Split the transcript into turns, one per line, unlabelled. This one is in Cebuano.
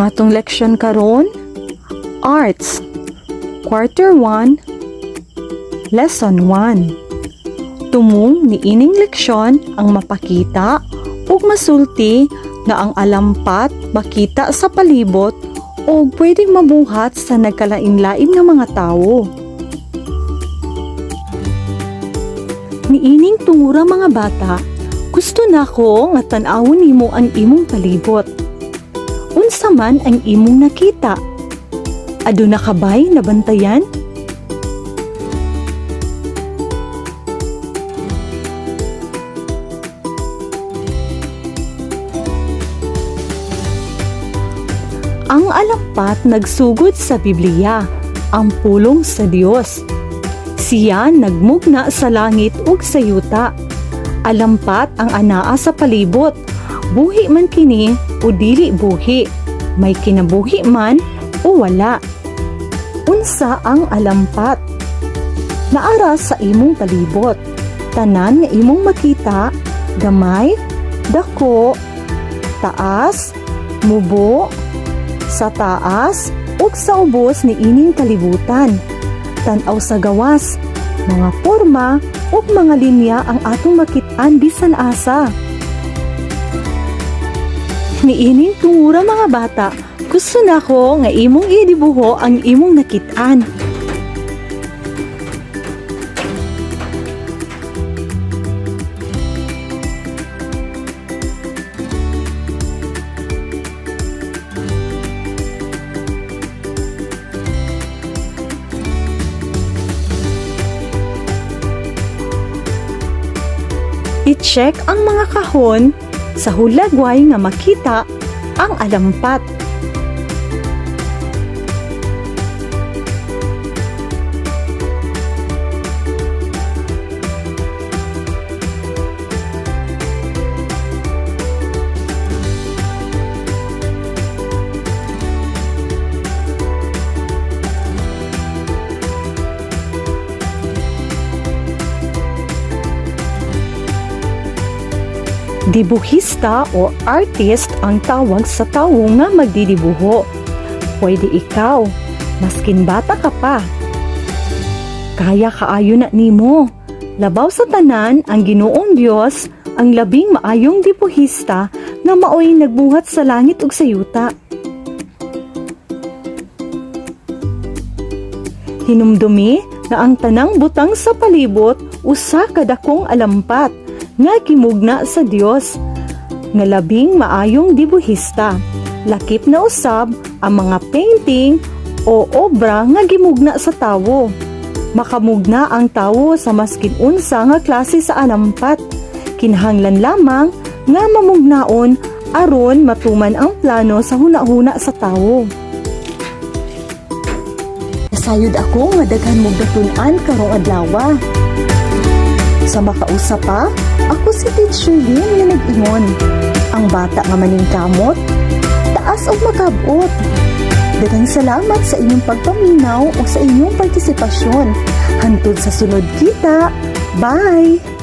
Atong leksyon karon, Arts, Quarter 1, Lesson 1. Tumong niining leksyon ang mapakita ug masulti nga ang alampat makita sa palibot o pwedeng mabuhat sa nagkalain-lain nga mga tawo. Niining tungura, mga bata, gusto nako nga tan-awon nimo ang imong palibot. Unsa man ang imong nakita? Aduna ka bay nabantayan? Ang alampat nagsugod sa Biblia, ang pulong sa Dios. Siya nagmugna sa langit ug sa yuta. Alampat ang anaa sa palibot. Buhi man kini o dili buhi. May kinabuhi man o wala. Unsa ang alampat? Naara sa imong palibot. Tanan nga imong makita, gamay, dako, taas, mubo, sa taas ug sa ubos ni ining kalibutan. Tan-aw sa gawas, mga porma ug mga linya ang atong makit-an bisan asa. Niining tungura, mga bata, gusto nako nga imong idibuho ang imong nakit-an. I-check ang mga kahon sa hulagway nga makita ang alampat. Dibuhista o artist ang tawag sa tawo nga magdidibuho. Pwede ikaw, maskin bata ka pa. Kaya kaayo na nimo. Labaw sa tanan, ang Ginoong Dios ang labing maayong dibuhista nga maoy nagbuhat sa langit ug sa yuta. Hinumdumi nga ang tanang butang sa palibot usa ka dakong alampat nga gimugna sa Dios nga labing maayong dibuhista. Lakip na usab ang mga painting o obra nga gimugna sa tawo. Makamugna ang tawo sa maskin unsa nga klase sa alampat. Kinahanglan lamang nga mamugnaon aron matuman ang plano sa hunahuna sa tawo. Nasayod ako nga daghan mong natun-an karong adlaw. Sa makausa pa, ako si Teacher Lynn nga nag-ingon. Ang bata nga maningkamot, taas og makabot. Daghang salamat sa inyong pagpaminaw o sa inyong partisipasyon. Hantod sa sunod kita. Bye!